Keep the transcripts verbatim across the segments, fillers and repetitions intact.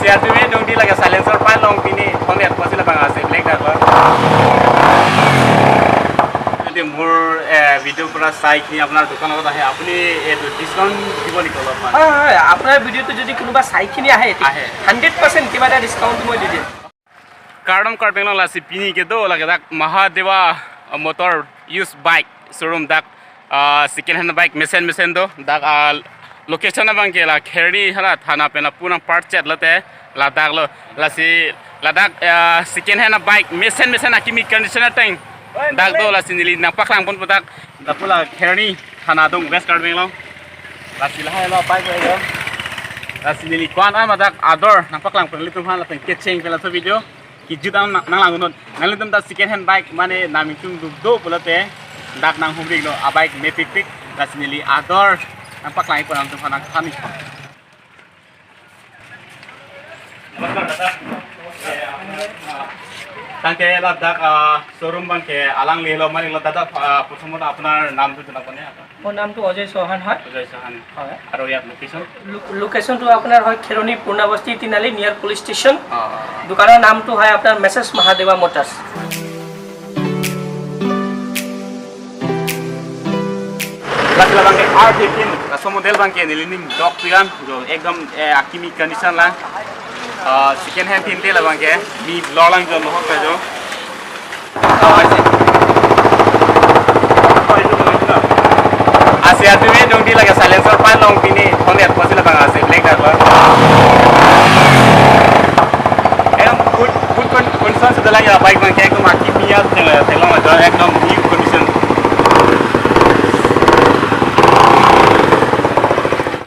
চি R P F এ দংদি lake silencer pai long pini thon yat pasi labang ase black dak lo. Jadi মোৰ, এ, video পৰা চাই কিনি আপোনাৰ দোকানত আহে, আপুনি এইটো discount দিব নেকি অলপমান? হয়, হয়, হয়। আপোনাৰ ভিডিঅ'টো যদি কোনোবা চাই কিনি আহে, আহে। হাণ্ড্ৰেড পাৰ্চেণ্ট কিবা এটা ডিছকাউণ্ট মই দি দিম। Kardom Karbi Anglong, lasi pini kedo lake dak Mahadeva, uh, Motor Used Bike Showroom dak, uh, second hand bike mesen mesen do dak, uh, location abang ke la Kheroni hala thana pen apunang part chet lote ladak lo, lasi ladak, uh, second hand bike mesen mesen akimi condition ateng dak do, lasi neli nangpaklang ponpo dak, dak pula Kheroni thana adung West Karbi Anglong. Lasi lahai lo bike lo. Lasi neli ko-an an madak ador nangpaklang pen ilitum aphan lapen kecheng pen laso video kejut an nang, nanglang unnon. Nanglitum ta second hand bike mane nam ingtung duk do pulote dak nanghumri lo, a bike mepikpik. Lasi neli ador nangpaklang ikpo, nangtum aphan nangthan ikpo. নমস্কাৰ দাদা। এ, আপোনাৰ, আ, tangte ladak, আ, showroom abang ke alangli lo, mane lo দাদা, আ, প্ৰথমত আপোনাৰ নামটো জনাবনে? মোৰ নামটো অজয় চৌহান হয়। অজয় চৌহান। হয়। আৰু ইয়াত লোকেশ্যন? লো-, লোকেশ্যনটো আপোনাৰ হয় খেৰণি পুৰণা বস্তি তিনিআলি, নিয়াৰ পুলিচ ষ্টেচন। অ, অ, অ। দোকানৰ নামটো হয় আপোনাৰ মিছেছ মহাদেৱা মটাৰ্ছ। Lasi labang ke R fifteen, laso model abang ke nelining dok piran, jo ekdom, eh, akimi condition lang. Ah, second hand tinte labang ke, mi lorlang jo lohok ta jo. Ah, si. Ah, si atu me dongdi lake silencer pai long pini, thon yat pasi labang ase, black dak lo. Ekdom good, good con-, condition sudah lang ya, bike abang ke ekdom akimi ya, telo, telo ajo, ekdom new condition.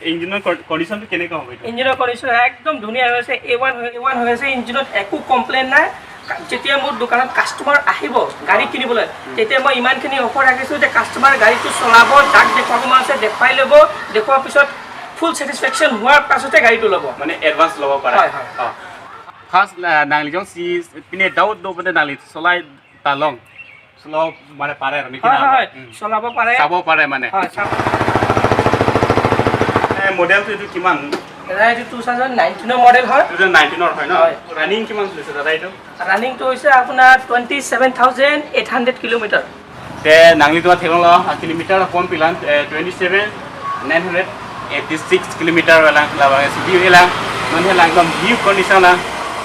ইঞ্জিনৰ ক-, কণ্ডিশ্যনটো কেনেকুৱা হ'ব এইটো? ইঞ্জিনৰ কণ্ডিশ্যন একদম ধুনীয়া হৈ আছে, এ ওৱান হৈ, এ ওৱান হৈ আছে, ইঞ্জিনত একো কমপ্লেইন নাই। কা-, যেতিয়া মোৰ দোকানত কাষ্টমাৰ আহিব গাড়ী কিনিবলৈ, উম। তেতিয়া মই ইমানখিনি অফাৰ ৰাখিছোঁ যে কাষ্টমাৰ গাড়ীটো চলাব, যাক দেখুৱাব মন আছে দেখুৱাই ল'ব, দেখুৱাৰ পিছত ফুল ছেটিছফেকশ্যন হোৱাৰ পাছতে গাড়ীটো ল'ব। মানে এডভান্স ল'ব পাৰে? হয়, হয়। অ। ফাৰ্ষ্ট, আ, nangli jongsi pine doubt do pute nangli solai ta long. Slow মানে পাৰে আৰু নেকি হয়, না? হয়, হয়। উম। চলাব পাৰে। চাব পাৰে মানে। হয়, চাব। এ, মডেলটো এইটো কিমান? দাদা, এইটো টু থাউজেণ্ড নাইনটিনৰ মডেল হয়। টু থাউজেণ্ড নাইনটিনৰ হয় ন? হয়। ৰানিং কিমান চলিছে দাদা এইটো? ৰানিংটো হৈছে আপোনাৰ twenty seven thousand eight hundred kilometre. Te nanglitum theklonglo, a kilometer pon pilan, eh, twenty seven nine hundred eighty six kilometer lang, labang S U V lang, non he lang ekdom new condition lang.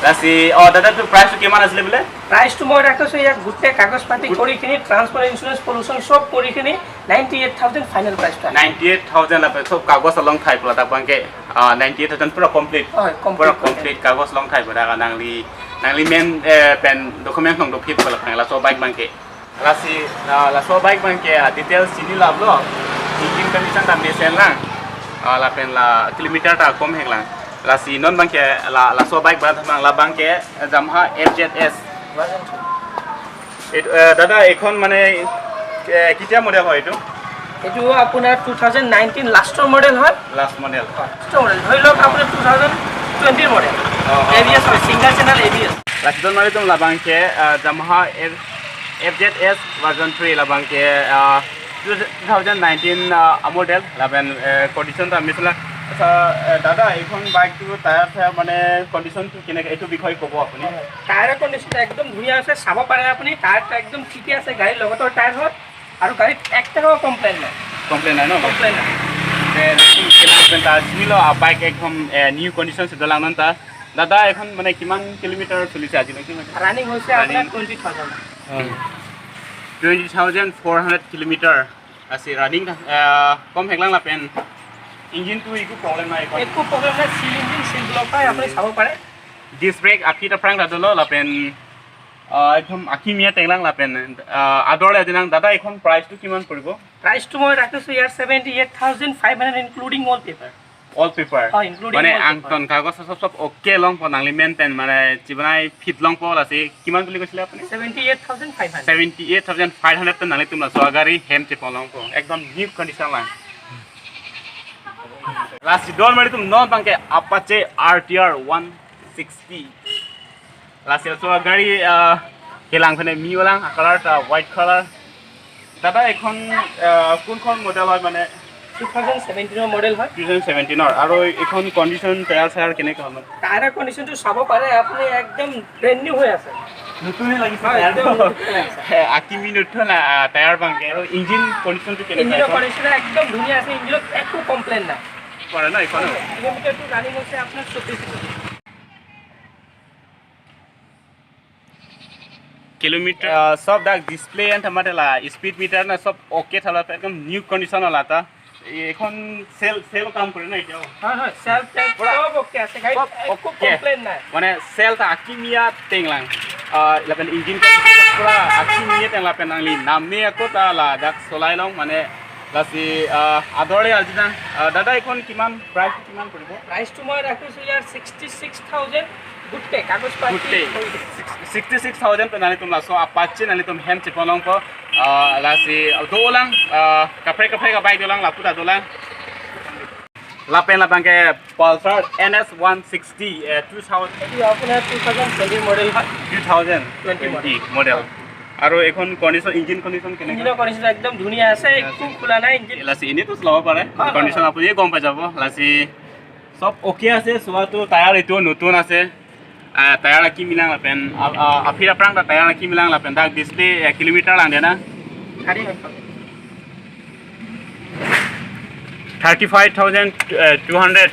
Lasi, oh, দাদা, এইটো প্ৰাইচটো কিমান আছিলে বোলে? প্ৰাইচটো মই ৰাখিছোঁ ইয়াত গোটেই কাগজ পাতি গোট- কৰিখিনি, ট্ৰান্সফাৰ, ইঞ্চুৰেঞ্চ, পলিউশ্যন চব কৰিখিনি নাইণ্টি এইট থাউজেণ্ড ফাইনেল প্ৰাইচটো আহে। Ninety eight thousand lapen sob kagos along thai pula dak abang ke, ah, ninety eight thousand pura complete. হয়, কমপ্লিট, পুৰা complete. Complete kagos along thai pula dak nangli, nangli main, eh, pen document along do fit pula dak laso bike abang ke. Lasi, ah, laso bike abang ke, ah, details chini laplo. Engine condition ta mesen lang. Ah, lapen la kilometer ta komhek lang. Lasi non abang ke la, laso bike abang thamang labang ke Yamaha F Z S. এইটো, এ, দাদা, এইখন মানে, এ, কেতিয়া মডেল হয় এইটো? এইটো আপোনাৰ two thousand nineteen লাষ্টৰ মডেল হয়। Last model. হয়, লাষ্টৰ মডেল। ধৰি লওক আপোনাৰ টু থাউজেণ্ড টুৱেণ্টিৰ মডেল। অ, অ, অ। এ বি এছ হয়, single channel A B S. Lasi don mari tum labang ke, এ, Yamaha F-, F Z S version three labang ke, এ, টু থাউজেণ্ড নাইনটিন, আ, মডেল, লাভেন, এ, কণ্ডিশ্যন এটা আমি চালা। আচ্ছা, এ, দাদা, এইখন বাইকটো টায়াৰ চায়াৰ মানে কণ্ডিশ্যনটো কেনেকে, এইটো বিষয়ে ক'ব আপুনি? হয়, হয়। টায়াৰৰ কণ্ডিশ্যন একদম ধুনীয়া আছে, চাব পাৰে আপুনি, টায়াৰটো একদম ঠিকে আছে, গাড়ীৰ লগতৰ টায়াৰ হয় আৰু গাড়ীত এক টকাও কমপ্লেইন নাই। কমপ্লেইন নাই ন? কমপ্লেইন নাই। এ, লেকিন কেনেকে পেন এটা চিনি লো, আ, বাইক একদম, এ, নিউ কণ্ডিশ্যন চে দলাং নান তা। দাদা, এইখন মানে কিমান কিলোমিটাৰ চলিছে আজিলৈকে মানে? ৰানিং হৈছে আপোনাৰ ৰানিং। Twenty thousand. হয়। Twenty thousand four hundred kilometre. Lasi running, ah, komhek lang lapen engine tu iku problem nai kon. একো প্ৰব্লেম নাই, চিল ইঞ্জিন, চিল ব্লক হয়, আপুনি চাব পাৰে। Disc brake aphi ta phrang ta dolo lapen, ah, ekdom akimi ateng lang lapen, ah, ador le dinang dada, এইখন প্ৰাইচটো কিমান পৰিব? প্ৰাইচটো মই ৰাখিছোঁ ইয়াৰ seventy eight thousand five hundred including wallpaper. Wallpaper. হয়, including মানে wallpaper. Angton kagos sob sob okay longpo, nangli main pen মানে chibanai fit longpo, lasi কিমান বুলি কৈছিলে আপুনি? Seventy eight thousand five hundred. Seventy eight thousand five hundred ত nanglitum laso agari hem chepon longpo. একদম new condition lang. Lasi don mari tum non abang ke Apache R T R one sixty. Lasi laso agari, ah, kelang phane mi olang, a color ta white color. Dada, এইখন, ah, কোনখন মডেল হয় মানে? Two thousand ছেভেণ্টিনৰ মডেল হয়। Two thousand ছেভেণ্টিনৰ। আৰু এইখন condition, tyre চায়াৰ কেনেকুৱা হয়? টায়াৰৰ কণ্ডিশ্যনটো চাব পাৰে আপুনি, একদম ব্ৰেণ্ড নিউ হৈ আছে। নতুনেই লাগিছে হয়, টায়াৰটো। একদম নতুন হৈ আছে। এ, আকিমি নতুন, আ, টায়াৰ বাংকে। আৰু ইঞ্জিন কণ্ডিশ্যনটো কেনেকুৱা ইঞ্জিনৰ এইখন? কণ্ডিশ্যন একদম ধুনীয়া আছে, ইঞ্জিনত একো কমপ্লেইন নাই। কৰে ন এইখনো? কিলোমিটাৰটো ৰানিং হৈছে আপোনাৰ চৌব্বিছ হাজাৰ। Kilometer, আহ, সব দাক ডিছপ্লে এণ্ড আমাৰ লা স্পীড মিটাৰ না সব অ'কে থালা, একদম নিউ কণ্ডিশ্যন ওলাতা। এইখন চেল, চেল কাম কৰে না এতিয়াও? হয়, হয়, চেল টেল পুৰা সব অ'কে আছে, গাড়ী সব একো অ'কে। কমপ্লেইন নাই। মানে চেল তা আকিমিয়া টেংলাং। আহ, lapen ইঞ্জিন পুৰা আকিমিয়া টেংলা pen nangli namni ako ta ladak solai long, মানে lasi, আহ, adore arjuna। আহ, দাদা, এইখন কিমান, প্ৰাইচ কিমান পৰিব? প্ৰাইচটো মই ৰাখিছোঁ ইয়াৰ ছিক্সটি ছিক্স থাউজেণ্ড, গোটেই কাগজ পাতি গোটেই কৰি দিম। Sixty six thousand pen nanglitum laso Apache nanglitum hem chepon longpo, ah, lasi dolang, ah, kaprek kaprek a-bike dolang, lapu ta dolang. Lapen labangke Pulsar N S one sixty, eh, two thousand. এইটো আপোনাৰ two thousand twenty model হয়। Two thousand twenty twenty model. আৰু এইখন condition, engine condition কেনেকুৱা? ইঞ্জিনৰ কণ্ডিশ্যন একদম ধুনীয়া আছে, একো খোলা নাই ইঞ্জিন। Lasi এনেইতো চলাব পাৰে, হয়, হয়, কণ্ডিশ্যন হয়। আপুনি গম পাই যাব। Lasi সব অ'কে আছে, চোৱাটো টায়াৰ এইটো নতুন আছে। আহ, টায়াৰ আকিমিlang lapen, আ, আ, aphi aphrang ta টায়াৰ আকিমিlang lapen dak ডিছপ্লে এক কিলোমিটাৰ lang dena। চাৰি হাজাৰ। Thirty five thousand two hundred.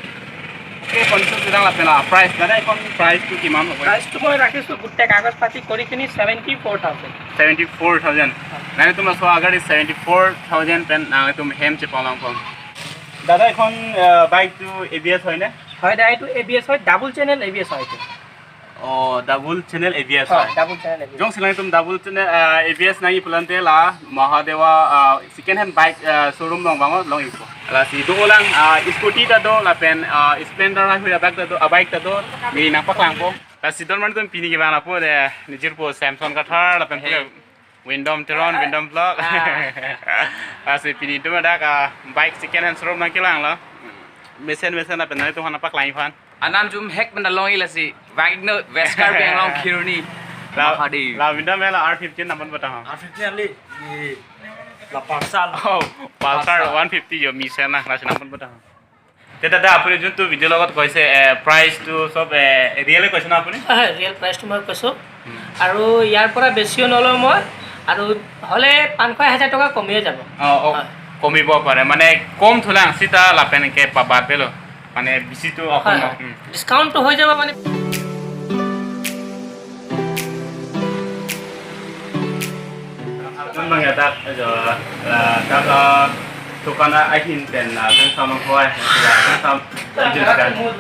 এই কণ্ডিশ্যন বিলাক lapen, আ, প্ৰাইচ, দাদা, এইখন প্ৰাইচটো কিমান হ'ব? প্ৰাইচটো মই ৰাখিছোঁ গোটেই কাগজ পাতি কৰি কিনি seventy four thousand. Seventy four thousand. Nanglitum laso agar seventy four thousand pen nanglitum hem chepon longpo. দাদা, এইখন, আহ, বাইকটো এ বি এছ হয়নে? হয় দাদা, এইটো এ বি এছ হয়, double channel A B S হয় এইটো। Oh, double channel A B S হয়, হয়। Double channel A B S। Jongsi nanglitum double channel, ah, A B S nangji pulote la Mahadeva, ah, second hand bike, ah, showroom along vanglo, long-ikpo. Lasi dolang, ah, scooty ta do, lapen, ah, Splendor, ah, hui a-bike ta do, a-bike ta do, neli nangpaklangpo. Lasi don man tum pini kevang lapu de, nejirpo Samson Kathar, lapen pura Hey. Windom Teron, ah, Windom Vlog. Ah. Lasi pini tum dak, ah, bike second hand showroom nangkelanglo. Mesen mesen lapen nanglitum aphan nangpaklangji aphan. Anam jum hek pen along ilasi. Wagner, West Karbi Anglong Kheroni. La, Mahadev. La Windom la R fifteen nampon bata ho. R fifteen ali. Ye. La Pulsar. Oh, Pulsar Pulsar. One fifty jo mesen na, lasi nampon bata ho. Te dada, আপুনি যোনটো ভিডিঅ' লগত কৈছে, এ, প্ৰাইচটো চব, এ, ৰিয়েলে কৈছে ন আপুনি? হয়, হয়, ৰিয়েল প্ৰাইচটো মই কৈছোঁ। হুম। আৰু ইয়াৰ পৰা বেছিও নলওঁ মই, আৰু হ'লে পাঁচশ এহেজাৰ টকা কমিয়ে যাব। অ, অ, হয়। কমিব পাৰে, মানে কম থ'লে আশীটা লাভ এনেকে পাবা পেলো, মানে বেছিটো অকম হয়, ন? হয়। হুম। ডিছকাউণ্টটো হৈ যাব মানে। Nang ya dak, eh, jo, eh, dak, eh, tukana ahin pen, eh, kan sama kuai, kan sama, kan sama.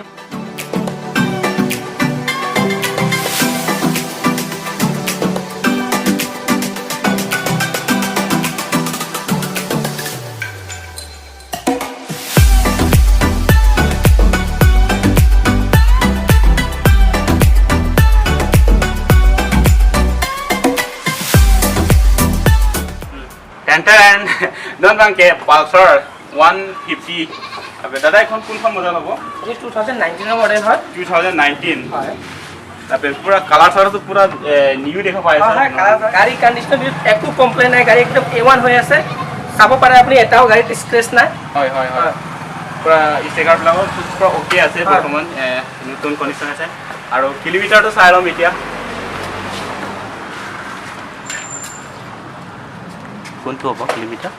Ten ten, non bang ke Pulsar one fifty. Abe dada, এইখন কোনখন মডেল হ'ব? এইটো টু থাউজেণ্ড নাইনটিনৰ model হয়। Two thousand nineteen. হয়। তারপরে পুরা কালার সারা তো পুরা, এ, নিউ দেখা পাই হয়, আছে। হয়, কালার, গাড়ী কণ্ডিশ্যন একো কমপ্লেইন নাই, গাড়ী একদম এ ওৱান হৈ আছে। চাব পাৰে আপুনি, এটাও গাড়ীত স্ক্ৰেচ নাই। হয়, হয়, হয়। হয়। পুৰা ষ্টিকাৰ বিলাকো পুৰা অ'কে আছে হয়। বৰ্তমান, এ, নতুন কণ্ডিশ্যন আছে। আৰু কিলোমিটাৰটো চাই ল'ম এতিয়া। কোনটো হ'ব কিলোমিটাৰ?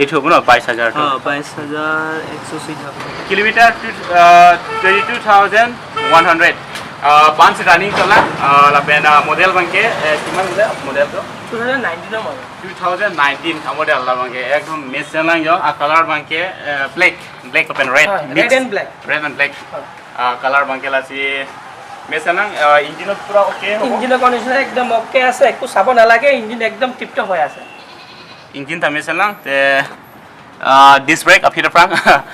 এইটো হ'ব ন, বাইছ হাজাৰটো? অ, বাইছ হাজাৰ একশ চিধা। Kilometer to, uh, twenty-two thousand one hundred. Uh, পাঁচ ৰানিং চলা, uh, lapen, uh, model bangke, uh, কিমান বোলে মডেলটো? টু থাউজেণ্ড নাইনটিনৰ model. Two thousand nineteen model la bangke, একদম মেচেলাং জ, uh, color bangke, uh, black, black lapen red হয়, mix। Red and black। Red and black। হয়। Uh, color bangke lasi মেচেলাং, uh, ইঞ্জিনত পুৰা অ'কে হ'ব? ইঞ্জিনৰ কণ্ডিশ্যন একদম অ'কে আছে, একো চাব নালাগে, ইঞ্জিন একদম টিপটপ হৈ আছে। ইঞ্জিন থামিছে না, তে, আহ, ডিস্ক ব্ৰেক, আফিৰ ফ্ৰাং।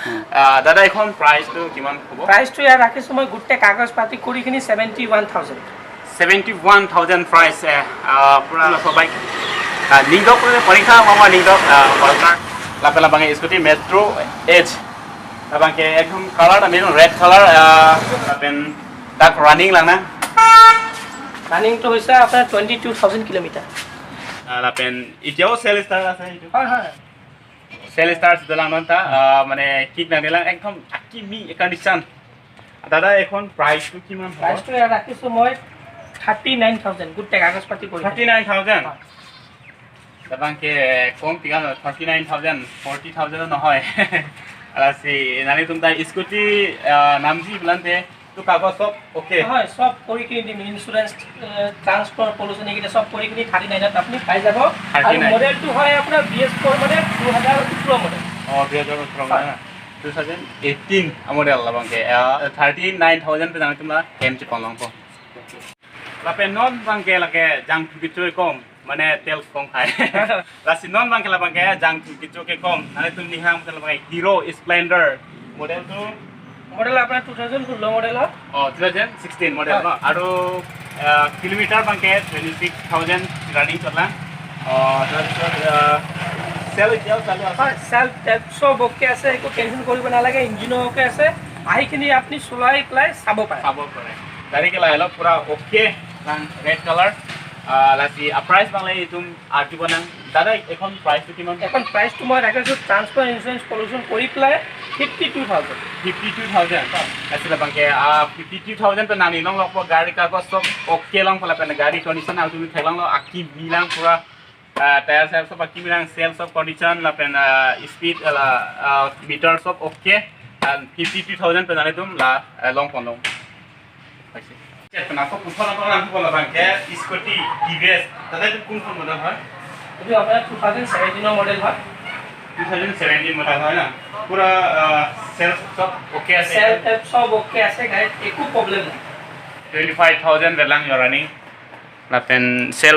হুম। আহ, দাদা, এইখন প্ৰাইচটো কিমান হ'ব? প্ৰাইচটো ইয়াত ৰাখিছোঁ মই গোটেই কাগজ পাতি কৰি কিনি seventy one thousand. Seventy one thousand price, এ, আহ, পুৰা সবাই, আহ, নিংদক মানে পৰীক্ষা মামা নিংদক, আহ, পালচাৰ, লাপে লাপাঙে স্কুটি মেট্ৰ' এজ। Labangke ekdom color ta main red color, ah, lapen dak running lang na? Running to hoise apnar twenty two thousand kilometer. Ah, lapen itiao sale start ase itu? Hoi, hoi. Sale start dolang non ta, ah, mane kick nangdelang ekdom akimi condition. দাদা, এখন প্ৰাইচটো কিমান হ'ব? প্ৰাইচটো ইয়াত ৰাখিছোঁ মই thirty nine thousand, গোটেই কাগজ পাতি কৰি। Thirty nine thousand? হয়। Labang ke kong tiga, thirty nine thousand, forty thousand no hoy. Lasi nanglitum ta scooty, ah, namji bulante, to kagoj sob okay? হয়, চব কৰি কিনি দিম, ইঞ্চুৰেঞ্চ, ট্ৰান্সফাৰ, পলিউশ্যন, এইকেইটা চব কৰি কিনি থাৰ্টি নাইনত আপুনি পাই যাব। Thirty nine. আৰু মডেলটো হয় আপোনাৰ বি এছ ফ'ৰ মডেল, দুহেজাৰ ওঠৰ মডেল। Oh, দুহেজাৰ ওঠৰ হয়। Two thousand eighteen model labang ke, ah, thirty nine thousand pen nangtum la hem chepon longpo. Lapen non abang ke lake jangthu kecho kom, mane tel kong khai. Lasi non abang ke labang ke jangthu kecho ke kom. Nanglitum ning hang ke labang ke Hero Splendor model to? Model আপোনাৰ two thousand ষোল্ল মডেল হয়। Oh, two thousand sixteen model হয়। No? আৰু, ah, kilometer abang ke twenty six thousand running চলা। Ah, তাৰপিছত, ah, চেল এতিয়াও চালু আছে? হয়, চেল টেল চব অ'কে আছে, একো টেনশ্যন কৰিব নালাগে, ইঞ্জিনো অ'কে আছে। আহি কিনি আপুনি চলাই পেলাই চাব পাৰে। চাব পাৰে। গাড়ী কেলা আহিল পুৰা okay, rang red color। Ah, lasi, ah, price abang le itum arju bonang. দাদা, এখন প্ৰাইচটো কিমান? এখন প্ৰাইচটো মই ৰাখিছোঁ ট্ৰান্সফাৰ, ইঞ্চুৰেঞ্চ, পলিউশ্যন কৰি পেলাই fifty two thousand. Fifty two thousand? হয়। Lasi labang ke, ah, fifty two thousand pen nangli longlokpo, gari kagoj sob okay longpo lapen gari condition nangtum theklonglo, akimi lang pura, ah, tyre sair sob akimi lang, sel sob condition lapen, ah, speed la, ah, meter sob okay, and fifty two thousand pen nanglitum la, ah, longpon long. Aise. Chetna ko puthot ko nang ko labang ke scooty T V S. দাদা, এইটো কোনখন মডেল হয়? এইটো আপোনাৰ two thousand ছেভেণ্টিনৰ মডেল হয়। Two thousand seventeen model হয় না? পুৰা, আহ, চেল চব অ'কে আছে? চেল টেল চব অ'কে আছে, গাড়ীত একো প্ৰব্লেম নাই। Twenty five thousand বেলাং your running. Lapen চেল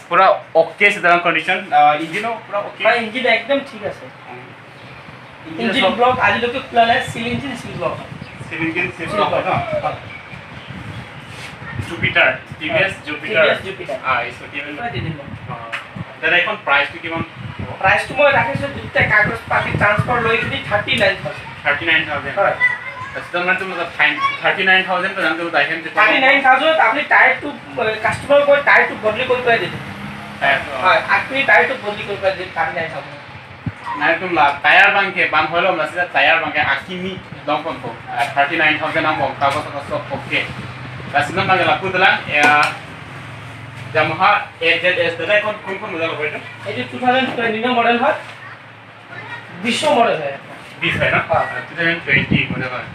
পুৰা অ'কে আছে, দাদা, কণ্ডিশ্যন। আহ, ইঞ্জিনো পুৰা অ'কে? হয়, ইঞ্জিন একদম ঠিক আছে। ইঞ্জিন ইঞ্জিন চব ব্লক আজিলৈকে খোলা নাই, seal engine, seal block. Seal engine, seal seal block হয় ন? ব্লক। হয়। জুপিটাৰ, টি ভি এছ হয়, Jupiter. T V S Jupiter. আ, এই স্কুটি এখন। হয়, দি দিম। অ। দাদা, এইখন প্ৰাইচটো কিমান? প্ৰাইচটো মই ৰাখিছোঁ গোটেই কাগজ পাতি ট্ৰান্সফাৰ লৈ কিনি thirty nine thousand. Thirty nine thousand. হয়। তাৰপিছত মানে তুমি থাৰ্টি নাইন থাউজেণ্ড পেলাম, তুমি দাইখন থাৰ্টি নাইন থাউজেণ্ড আপুনি টায়াৰটো, এ, কাষ্টমাৰক কৈ টায়াৰটো বদলি কৰি পেলাই দি দিম। টায়াৰটো, অ। হয়, আপুনি টায়াৰটো বদলি কৰি পেলাই দি দিম, thirty nine thousand. Nangtum la tire abang ke ban hoilo, la sida tire abang ke akimi longpon po. Ah, thirty nine thousand angbong, kago saka sok oke. La sida abang ke lapu dolang, ya, Yamaha F Z S, দাদা, এইখন কোনখন মডেল হয় এইটো? এইটো two thousand twenty ন মডেল হয়, বিশ মডেল হয়। বিশ হয় ন? হয়। আহ, টু থাউজেণ্ড টুৱেণ্টি মডেল হয়।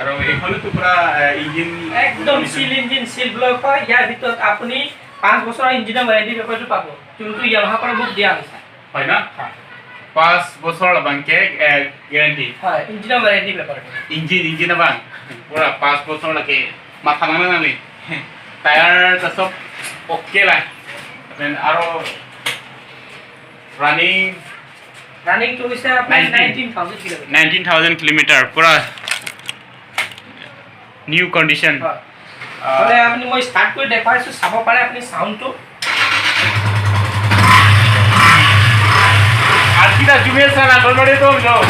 আৰু এইখনতো পুৰা, আহ, ইঞ্জিন একদম চিল ইঞ্জিন, চিল ব্লক হয়। ইয়াৰ ভিতৰত আপুনি পাঁচ বছৰৰ ইঞ্জিনৰ ৱাৰেণ্টি পেপাৰটো পাব, যোনটো য়ামাহাৰ পৰা মোক দিয়া হৈছে। হয় না? হয়। পাঁচ বছৰ abang ke, eh, guarantee. হয়, ইঞ্জিনৰ warranty paper. Engine, engine abang, পুৰা পাঁচ বছৰ লাগে, মাথা নামাৰা নালি। টায়াৰ তা সব অকে লা। Then আৰু ৰানিং? ৰানিংটো হৈছে আপোনাৰ nineteen. Nineteen thousand kilometre. Nineteen thousand kilometre, পুৰা নিউ কণ্ডিশ্যন। হয়। আহ, মানে আপুনি, মই ষ্টাৰ্ট কৰি দেখুৱাইছো, চাব পাৰে আপুনি চাউণ্ডটো। Arkida jumesa na, gol mari dong, dong.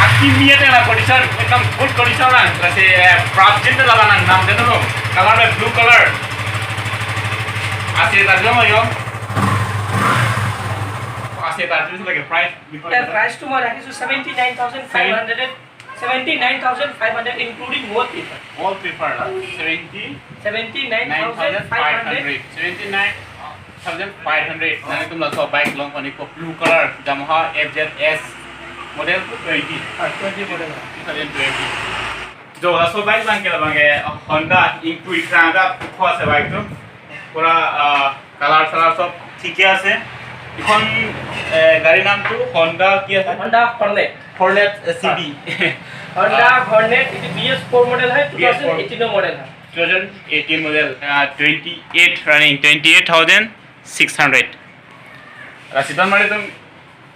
Aki mia te la condition, ekdom good condition na. Kasi, eh, prap jin te la bana nam de no. Color me blue color. Ase ta jom yo. Ase ta jom lagi price. ইয়াৰ প্ৰাইচটো মই ৰাখিছো seventy nine thousand five hundred. Seventy nine thousand five hundred including wallpaper. Wallpaper, seventy nine thousand five hundred. Seventy nine thousand five hundred. Seventy nine thousand five hundred. Nangtum laso bike longpon ikpo blue color Yamaha F Z S model twenty. Ah, twenty model. Two thousand twenty. Jo, laso bike abang ke labang ke Honda Intuit rangda kho ase bike tu. Pura, ah, color salar sob thik ase. Ikhon, eh, gari nam tu Honda ki ase? Honda Hornet. Hornet, eh, C B. Honda, ah, Hornet, এইটো B S four model হয়, B S four। Two thousand eighteen model হয়। Two thousand eighteen model, ah, twenty eight running, twenty eight thousand six hundred. Rasidan mari tum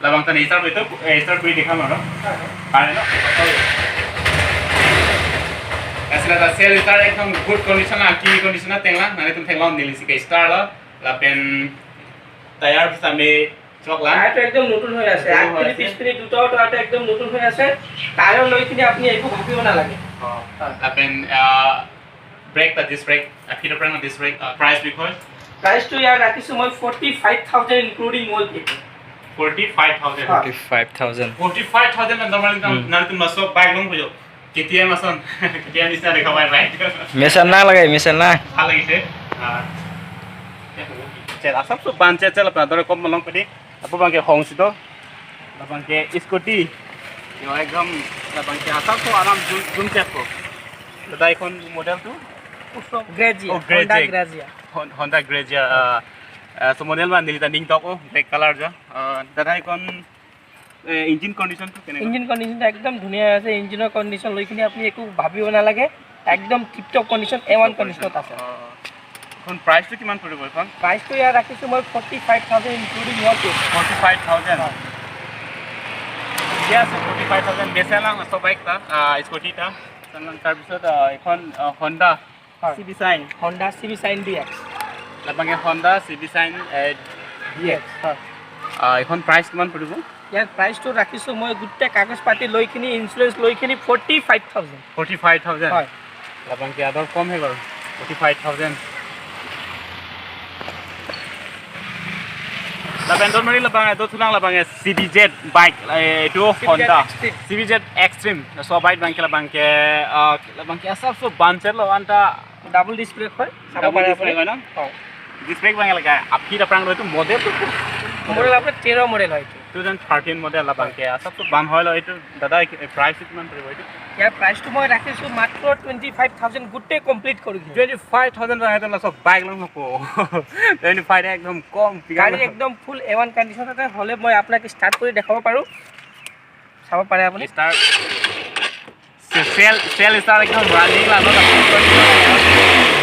labang tani start itu, eh, start kuri dikha mano. Kare no? Asila ta sel start ekdom good condition, aki condition na tengla, nangtum theklong neli si ke start lo, lapen tire same chok la. টায়াৰটো একদম নতুন হৈ আছে। নতুন হৈ আগপিনে আছে। পিছপিনে দুটাও টায়াৰটো একদম নতুন হৈ আছে। টায়াৰ লৈ কিনে আপুনি একো ভাবিব নালাগে। অ। হয়। Lapen, ah, brake ta disc brake, ah, fit brake না ডিস্ক ব্ৰেক, ah, price বিষয়? প্ৰাইচটো ইয়াৰ ৰাখিছোঁ মই forty five thousand including wallpaper। Forty five thousand. Forty five thousand. Forty five thousand nang normal income Hmm. Nang tum masuk bike long pujo. K T M ason. K T M nisna dekha pai bike. Mesen lang lage, mesen lang. Bhal lagise. Ah. Chel, asap so ban chel chel apna dore kom malong pedi. Apo bangke hong sito. Labangke scooty. Yo ekdom labangke asap so aram jum jum chek ko. Dada ikon model tu? Grazia, Oh, Grazia. Honda Grazia. Hon- Honda Grazia. Uh, uh, so model man neli ta ning tok o black color jo. Uh, dada ikon eh, engine condition tu keneka? Engine কণ্ডিশ্যনটো একদম ধুনীয়া আছে। ইঞ্জিনৰ কণ্ডিশ্যন লৈ কিনে আপুনি একো ভাবিব নালাগে, একদম টিপটপ কণ্ডিশ্যন, এ ওৱান কণ্ডিশ্যনত আছে। অ, এখন প্ৰাইচটো কিমান পৰিব এখন? প্ৰাইচটো ইয়াত ৰাখিছোঁ মই ফৰ্টি ফাইভ থাউজেণ্ড ইনক্লুডিং ইয়ৰ কে। Forty five thousand? হয়। ঠিক আছে, ফৰ্টি ফাইভ থাউজেণ্ড বেচে না, আছো বাইক এটা, আহ, স্কুটি এটা। তাৰপিছত, আহ, এখন, আহ, হণ্ডা হয়। চি বি চাইন। হণ্ডা চি বি চাইন D x. Labangke Honda C B Shine, eh, D X. হয়। আহ, এইখন প্ৰাইচ কিমান পৰিব? ইয়াৰ প্ৰাইচটো ৰাখিছোঁ মই গোটেই কাগজ পাতি লৈ কিনি, ইঞ্চুৰেঞ্চ লৈ কিনি forty five thousand. Forty five thousand? হয়। Labangke ador kom he gor, forty five thousand. Lapen don mari labang, ado thulang labang, eh, C B Z bike, eh, itu C B Z Honda। Extreme. C B Z Xtreme. So bike bangke labangke, ah, labangke asap so ban chelo anta double disc brake হয়, চাব ডাবল পাৰে ডিস্ক আপুনি। ব্ৰেক হয় ন? হয়। Disc brake bang lage, aphi ta prang itu model tu. Model আপোনাৰ তেৰ মডেল হয় এইটো। Two thousand thirteen model labangke, asap so ban hoilo itu, dada, eh, price কিমান পৰিব এইটো? ইয়াৰ প্ৰাইচটো মই ৰাখিছোঁ মাত্ৰ টুৱেণ্টি ফাইভ থাউজেণ্ড গোটেই কমপ্লিট কৰি কিনে। Twenty five thousand itu laso bike long ko. Twenty five ekdom kom, গাড়ী একদম ফুল এ ওৱান কণ্ডিশ্যনতে হ'লে মই আপোনাক ষ্টাৰ্ট কৰি দেখাব পাৰোঁ, চাব পাৰে আপুনি। Start. Se-, sel, sel start ekdom running la, no?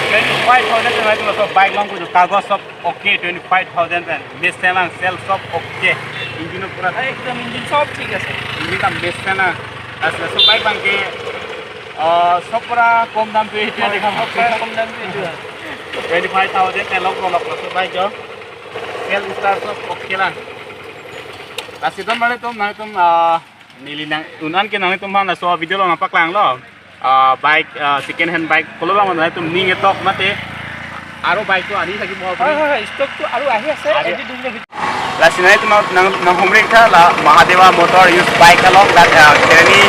Twenty five thousand pen itu laso bike long ko, kagos sob okay, twenty five thousand pen. Mesen lang, sel sob okay. Engine pura একদম ইঞ্জিন সব ঠিক আছে। Engine ta mesen lang. Laso bike bangke, ah, sob pura kom dam tu itu ya, dekha. সব পৰাই কম দাম এইটো হয়। Twenty five thousand pen long ko laso bike jo. Sel start sob okay lang. Lasi don mari tum, nangtum, ah, neli nang un-an ke nangtum aphan laso video along nangpaklanglo. Ah, bike, ah, second hand bike kolo bang nangtum ning etok mate aro bike to ani thaki bo. হয়, হয়, হয়, ষ্টকটো আৰু আহি আছে, আহি এটি দুদিনৰ ভিতৰত। Lasi nangtum nang, nang, nanghumri tha la Mahadeva Motor Used Bike along la, ah, Kheroni,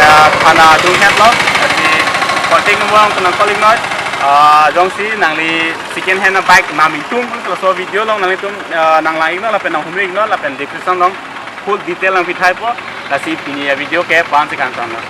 ah, thana adung het lo. Lasi contact number nangtum nang call iknon. Ah, jongsi nangli second hand bike nam ingtung laso video along nangtum, ah, nanglang iknon lapen nanghumri iknon lapen description along full detail nangpithaipo. Lasi pini avideo ke la-an si kangton lo.